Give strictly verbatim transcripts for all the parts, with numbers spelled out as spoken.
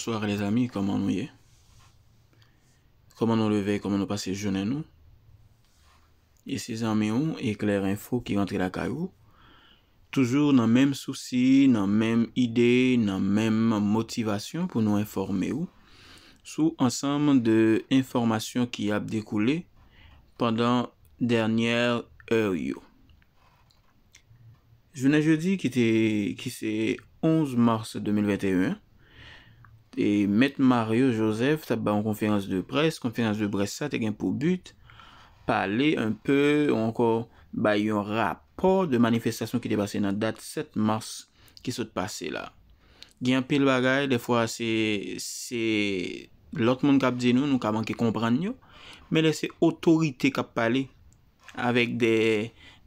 Bonswa lèzanmi, kòman nou ye? Kòman nou leve, kòman nou pase jounen nou? E se zanmi w, Eclair Info ki rantre lakay ou. Toujou nan menm sousi, nan menm ide, nan menm motivasyon pou nou enfòme w sou ansanm de enfòmasyon ki ap dekoule pandan dènyè è yo. Jounen jedi ki te, ki se onz mas de mil venteyen, e Mèt Mario Joseph t ap bay yon konferans de près. Konferans de près sa te gen pou bi pale enpe, ou ankò bay yon rapò de manifestasyon ki te pase nan dat sèt mas ki sot pase la. Gen anpil bagay, dèfwa se, se lòt moun k ap di nou, nou ka manke konprann yo, men lè se otorite k ap pale, avèk de,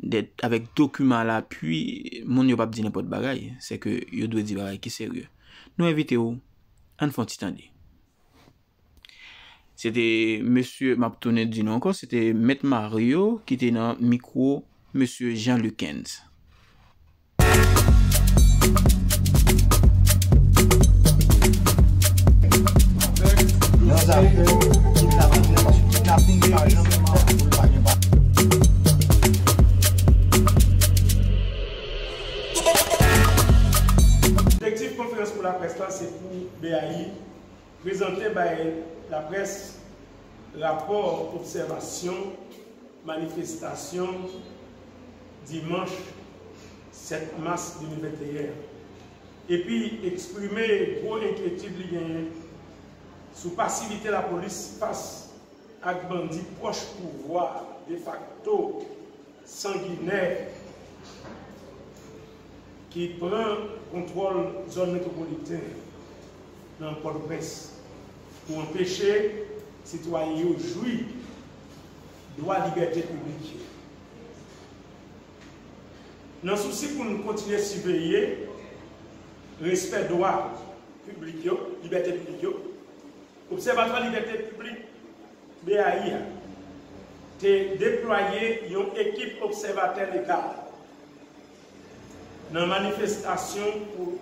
de, avèk dokiman a lapui, moun yo p ap di nenpòt bagay. Se ke yo dwe di bagay ki serye. Nou envite w, ann fè yon ti tande. Se te mesye, m ap tounen di nou ankò, se te Mèt Mario ki te nan mikwo mesye Jean Lucens. Nan zafè kidnapin nan, paske kidnapin pa janm fèt pou l pa gen pa. Objektif konferans pou laprès la se pou B A I prezante bay laprès rapò obsèvasyon manifestasyon dimanch sèt mas de mil venteyen an, epi eksprime gwo enkyetid li genyen sou pasivite lapolis fas ak bandi pwòch pouvwa defakto sanginè ki pran kontwòl zòn metwopoliten nan Pòtoprens pou anpeche sitwayen yo jwi dwa libète piblik yo. Nan sousi pou n kontinye siveye respè dwa piblik yo, libète piblik yo, Obsèvatwa Libète Piblik, B A I a, te deplwaye yon ekip obsèvatè legal nan manifestasyon pou,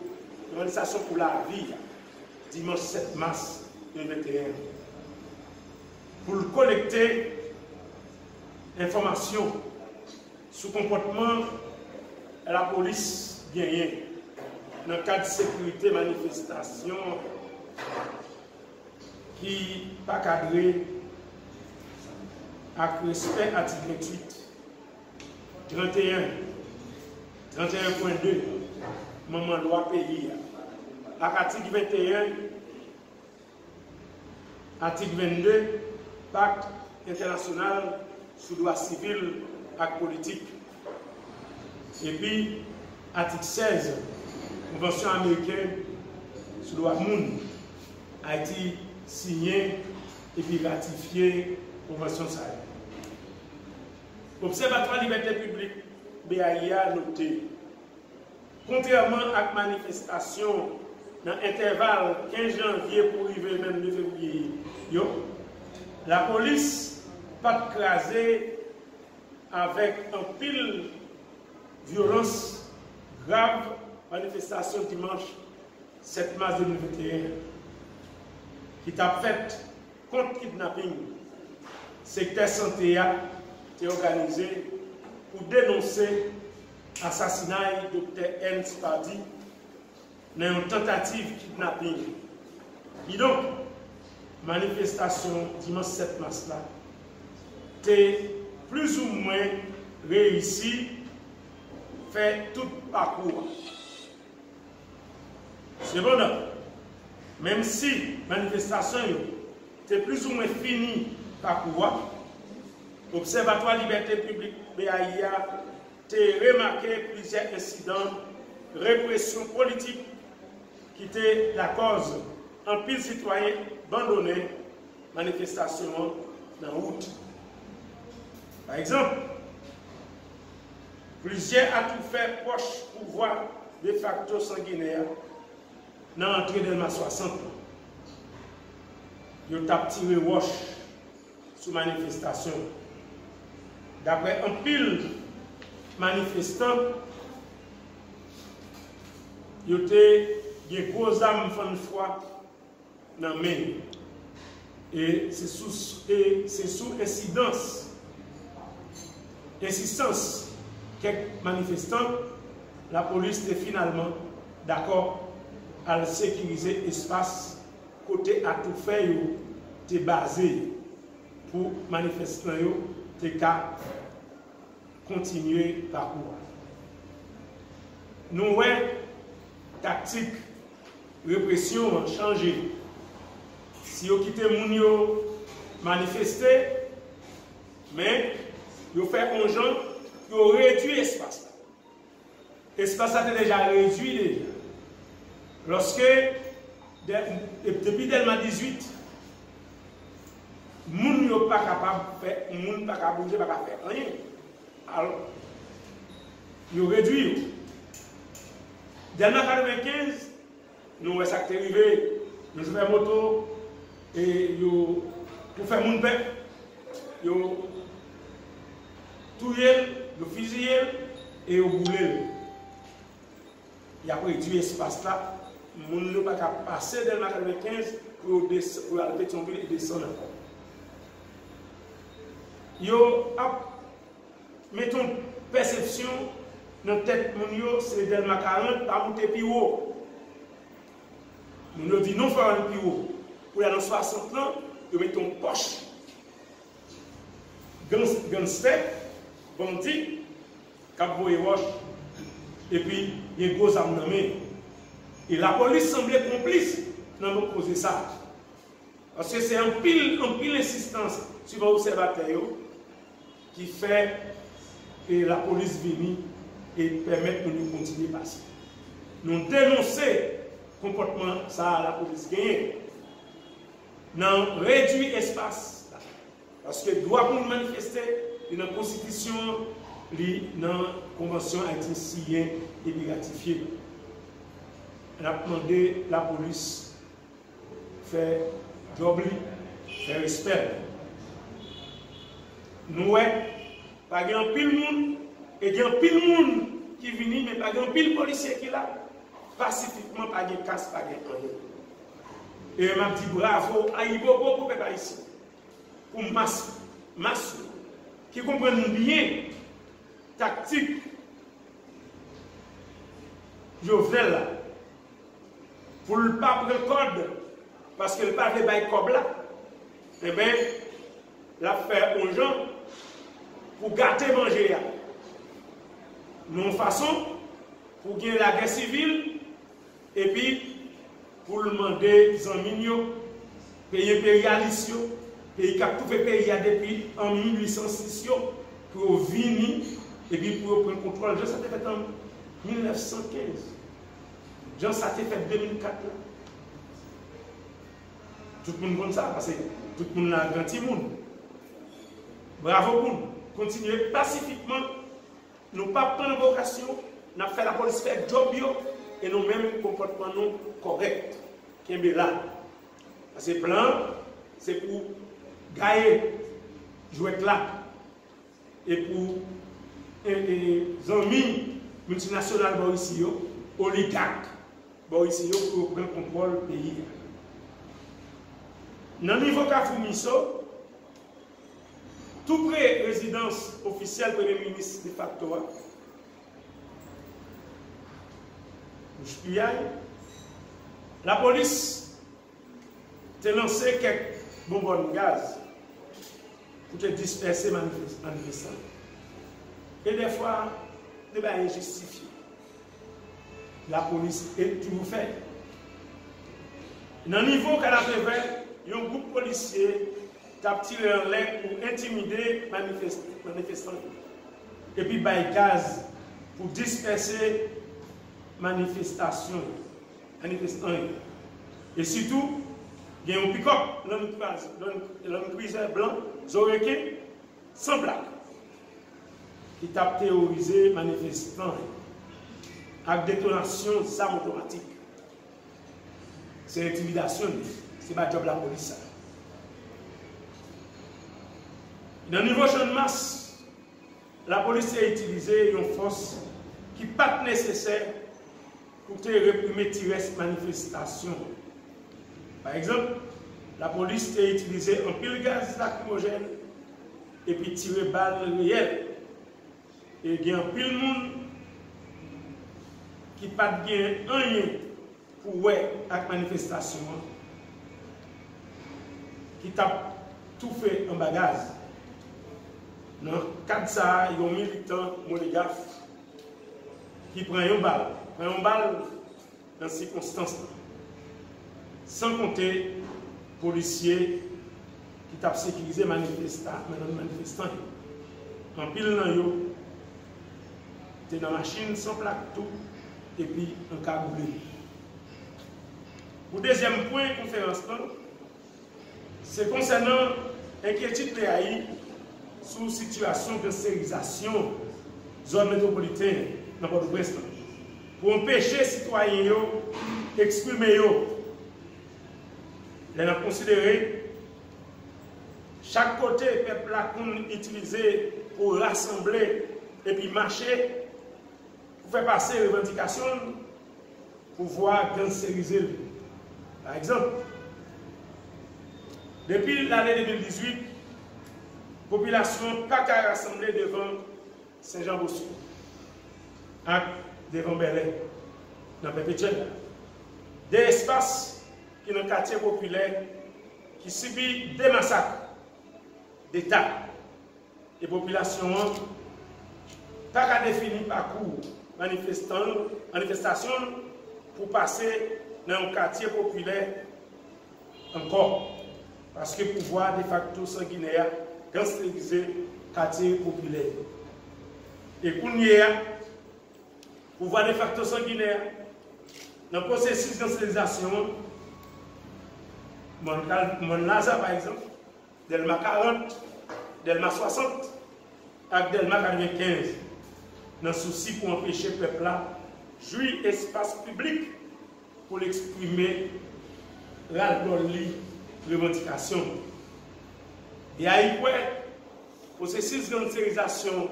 manifestasyon pou lavi a, dimanch sèt mas de mil venteyen an, pou l kolekte enfòmasyon sou konpòtman lapolis genyen nan kad sekirite manifestasyon ki pa kadre ak respè atik venntuit, tranteyen, tranteyen pwen de manman lwa peyi a, ak atik venteyen, atik vennde Pak Entènasyonal sou Dwa Sivil ak Politik, epi atik sèz Konvansyon Ameriken sou Dwa Moun. Ayiti siyen epi ratifye konvansyon sa yo. Obsèvatwa Libète Piblik, B A I a, note, kontrèman ak manifestasyon nan entèval kenz janvye pou rive vennde fevriye yo, lapolis pa t kraze avèk anpil vyolans grav manifestasyon dimanch sèt mas de mil venteyen an, ki t ap fèt kont kidnaping sektè sante a te òganize pou denonse asasinay Doktè Ernst Pardy nan yon tantativ kidnaping. Kidonk, manifestasyon dimanch sèt mas la te plizoumwen reyisi fè tout pakou a. Sepandan, menm si manifestasyon yo te plizoumwen fini pakou a, Obsèvatwa Libète Piblik, B A I a, te remake plizyè ensidan represyon politik ki te lakòz anpil sitwayen bandonnen manifestasyon an nan wout. Pa egzanp, plizyè atoufè pwòch pouvwa defakto sanginè a nan antre Dèlma swasant lan, yo t ap tire wòch sou manifestasyon. Daprè anpil manifestan, yo te gen gwo zam fann fwa nan men yo. E se sou, e se sou ensidans, ensistans kèk manifestan, lapolis te finalman dakò al sekirize espas kote atoufè yo te baze pou manifestan yo te ka kontinye pakou a. Nou wè taktik represyon an chanje. Si yo kite moun yo manifeste, men yo fè yon jan pou yo redui espas la. Espas la te deja redui deja. Lòske, de, depi Dèlma dizuit, moun yo pa kapab fè, moun pa ka bouje, pa ka fè anyen. Alò, yo redui yo. Dèlma katrevenkenz, nou wè sa k te rive. Yon chofè moto, e yo, pou fè moun pè, yo touye l, yo fiziye l, e yo boule l. Y ap redui espas la. Moun yo pa ka pase Dèlma katrevenkenz pou yo des-, pou yo al Petyonvil e desann ankò. Yo ap met yon pèsepsyon nan tèt moun yo, se Dèlma karant pa moute pi wo. Moun yo di non, fò al pi wo. Kounye a nan swasant lan, yo met yon pòch gans-, ganstè, bandi, k ap voye wòch, epi gen gwo zam nan men yo. E lapolis sanble konplis nan koze sa. Paske se anpil, anpil ensistans swivan obsèvatè yo ki fè, e, lapolis vini e pèmèt moun yo kontinye pase. Nou denonse konpòtman sa a lapolis genyen nan redui espas la. Paske dwa pou moun manifeste, li nan konstitisyon an, li nan konvansyon Ayiti siyen epi ratifye. N ap mande lapolis fè djòb li, fè respè l. Nou wè, pa gen anpil moun, e gen anpil moun ki vini, men pa gen anpil polisye ki la. Pasifikman, pa gen kas, pa gen anyen. E m ap di bravo, ayibobo pou pèp ayisyen, pou mas, mas yo, ki konprann byen taktik Jovenel la, pou l pa pran kòd, paske l pa vle bay kòb la, enben, l ap fè yon jan pou gate manje a. Nan yon fason pou gen lagè sivil, epi pou l mande zanmi n yo, peyi enperyalis yo, peyi k ap toufe peyi a depi an mil uit san sis yo, pou yo vini, epi pou yo pran kontwòl, jan sa te fèt an mil nèf san kenz, jan sa te fèt de mil kat la. Tout moun konn sa, paske tout moun la gran timoun. Bravo pou nou. Kontinye pasifikman. Nou p ap pran nan pwovokasyon, n ap fè lapolis fè djòb yo, e nou menm, konpòtman nou kòrèk. Kenbe la. Paske plan an, se pou gaye jwèt la, e pou, e, e, zanmi miltinasyonal bò isi yo, oligak bò isi yo, pou yo pran kontwòl peyi a. Nan nivo Kafou Miso, tou pre rezidans ofisyèl premye minis defakto a, Rochepiyay, lapolis te lanse kèk bonbòn gaz pou te dispèse manifes-, manifestan yo. E dèfwa, de bagay enjistifye. Lapolis e toujou fè. Nan nivo Kanapevè, yon gwoup polisye t ap tire anlè pou entimide manifes-, manifestan yo, epi bay gaz pou dispèse manifestasyon yo, manifestan yo. E sitou, gen yon pikòp Land Cruiser, Land, Land Cruiser blan, zo reken, san plak, ki t ap teworize manifestan yo ak detonasyon zam otomatik. Se entimidasyon li ye. Se pa djòb lapolis sa. Nan nivo Channmas, lapolis te itilize yon fòs ki pa t nesesè pou te reprime ti rès manifestasyon. Pa egzanp, lapolis te itilize anpil gaz lakrimojèn epi tire bal reyèl. E gen anpil moun ki pa t gen anyen pou wè ak manifestasyon an, ki t ap toufe anba gaz. Nan kad sa a, yon militan Monegaf ki pran yon bal, pran yon bal nan sikonstans lan. San konte polisye ki t ap sekirize manifesta-, manifestan yo. Anpil nan yo te nan machin san plak tou, epi ankagoule. Pou dezyèm pwen konferans lan, se konsènan enkyetid P A I sou sitiyasyon gansterizasyon zòn metwopoliten nan Pòtoprens lan, pou anpeche sitwayen yo eksprime yo. Lè n ap konsidere chak kote pèp la konn itilize pou rasanble epi mache pou fè pase revandikasyon l, pouvwa a gangsterize l. Pa egzanp, depi lane de mil dizuit, popilasyon an pa ka rasanble devan Sen Jan Bosco ak devan Bèlè nan Pèpetyèl la. De espas ki nan katye popilè ki sibi de masak deta. E popilasyon an pa ka defini pakou manifestan, manifestasyon l pou pase nan yon katye popilè ankò, paske pouvwa defakto sanginè a gangsterize katye popilè yo. E kounye a, pouvwa defakto sanginè a, nan pwosesis gansterizasyon an, Mòn Kal-, Mòn Laza, pa egzanp, Dèlma karant, Dèlma swasant ak Dèlma katrevenkenz, nan sousi pou anpeche pèp la jwi espas piblik pou l eksprime ralbòl li, revandikasyon. E a y kwè, pwosesis gangsterizasion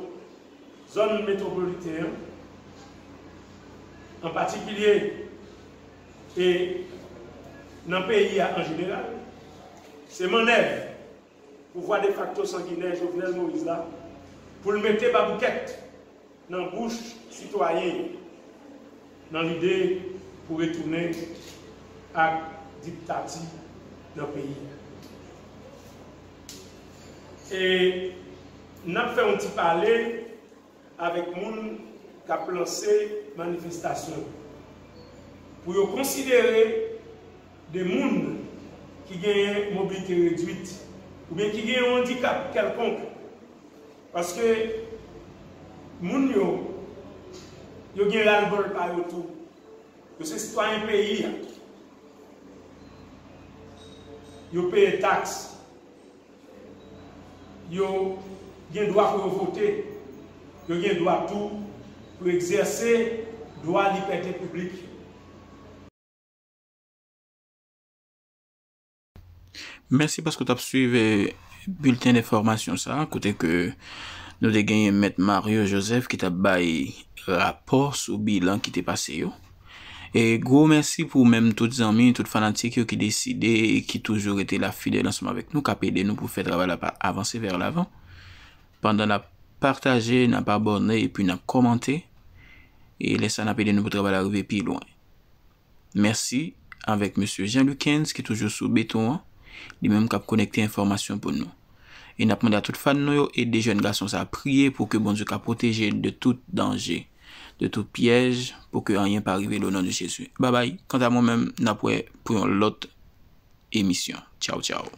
zòn metwopoliten an, an patikilye e nan peyi a an jeneral, se mannèv pouvwa defakto sanginè Jovenel Moïse la pou l mete baboukèt nan bouch sitwayen yo, nan lide pou retounen ak diktati nan peyi a. E n ap fè yon ti pale avèk moun k ap lanse manifestasyon, pou yo konsidere de moun ki genyen mobilite redwit oubyen ki gen yon andikap kèlkonk. Paske moun yo, yo gen ralbòl pa yo tou. Yo se sitwayen peyi a. Yo peye taks. Yo gen dwa pou yo vote. Yo gen dwa tou pou egzèse dwa libète piblik yo. Mèsi paske w t ap swiv, eh, bilten enfòmasyon sa a, kote ke nou te genyen Mèt Mario Joseph ki t ap bay rapò sou bilan ki te pase yo. E gwo mèsi pou menm tout zanmi, tout fanatik yo ki deside e ki toujou rete la fidèl ansanm avèk nou, k ap ede nou pou fè travay la pa avanse vè lavan. Pandan n ap pataje, n ap abòne epi n ap kòmante. E lè sa, n ap ede nou pou travay la rive pi lwen. Mèsi avèk mesye Jean Lucens ki toujou sou beton an, li menm k ap konekte enfòmasyon pou nou. E n ap mande a tout fan nou yo ede jèn gason sa a priye pou ke Bondye ka pwoteje l de tout danje, de tout pyèj, pou ke anyen pa rive l o non de Jezi. Babay, kanta mwen menm, n ap wè pou yon lòt emisyon. Tchaw, tchaw.